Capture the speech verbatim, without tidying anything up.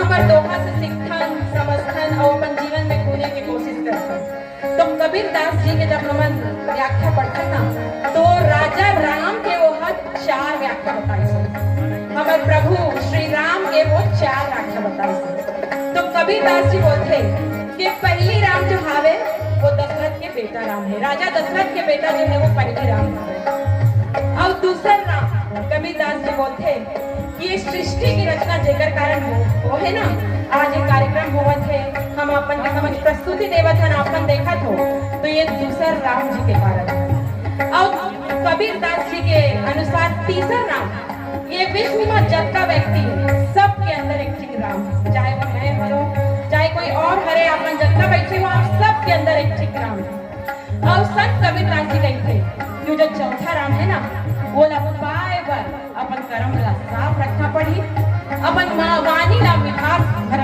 हमर दोहा से सीखथन, समझथन अउ अपन जीवन में कोने के कोशिश करथन। तो कबीर दास जी के जब हमन व्याख्या पढ़थन ना, तो राजा राम के वो हर चार व्याख्या बताइस हे। हमर प्रभु श्री राम के वो चार व्याख्या बताइस हे। तो कबीर दास जी बोलथे कि पहली राम जो हावे, वो दशरथ के बेटा राम हे। राजा दशरथ के बेटा जो हे, वो पहली राम हावे। अउ दूसर राम, कबीर दास जी बोलथे कि ये सृष्टि के रचना जेकर कारण हो, वो हे ना, आज ये कार्यक्रम होवत हे, हम अपन के समक्ष प्रस्तुति देवत हन, आपन देखत हो, तो ये दूसर राम जी के कारण हे। अउ कबीर दास जी के अनुसार तीसर राम, ये विश्व में जतका व्यक्ति हे, सबके अंदर एक ठिक राम, चाहे वो मैं हरो, चाहे कोई और हरे, आपन जतका बैठे हो, आप सबके अंदर एक ठिक राम। अउ संत कबीर दास जी कहिथे कि जो चौथा राम हे ना, वो ला पाए बर अपन कर्म ला साफ रखना पड़ही, अपन मा-, वाणी ला मिठास भर